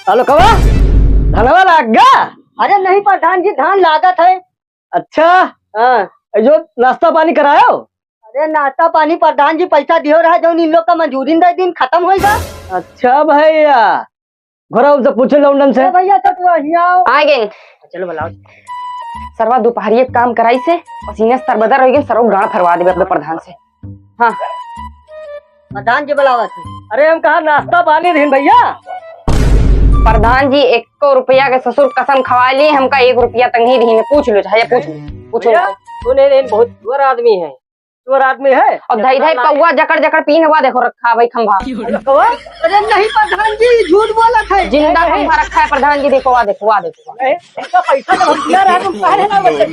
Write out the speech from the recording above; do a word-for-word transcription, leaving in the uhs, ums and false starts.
आलो कवा? धनवा लाग गा? अरे नहीं प्रधान जी, धान लागत है। अच्छा। हाँ। जो नाश्ता पानी करायो? अरे नाश्ता पानी प्रधान जी पैसा दियो रहा, जौन इन लोग का मजूरी दे दिन खत्म होइगा। अच्छा भैया, घोरा उनसे पूछे लौंडन से। ए भैया, सब तो हियाँ आओ। आ गए। चलो बुलाओ। सरवा दोपहरिये काम कराई से, पसीने से तरबदर हो गए, सरवा गाड़ फरवा देबे अपने प्रधान से। हाँ। प्रधान जी बुलावत है। अरे हम कहा नाश्ता पानी दीन भैया। प्रधान जी, एको रुपया के ससुर कसम खवा ली, हमका एक रुपया तक नहीं दीन। पूछ लो, चाहे पूछ लो, पूछो। भैया, तू नहीं, नहीं, बहुत सुअर आदमी है, सुअर आदमी है। और धई धई पौवा जकड़ जकड़ पीन हुआ, देखो रखा भाई खंभा। अरे नहीं प्रधान जी, झूठ बोलत है। जिंदा खंभा रखा है प्रधान जी, देखो, वा देखो, वा देखो। नहीं, इनका पैसा तो हम दिया रहा, तुम काहे ना बोलते?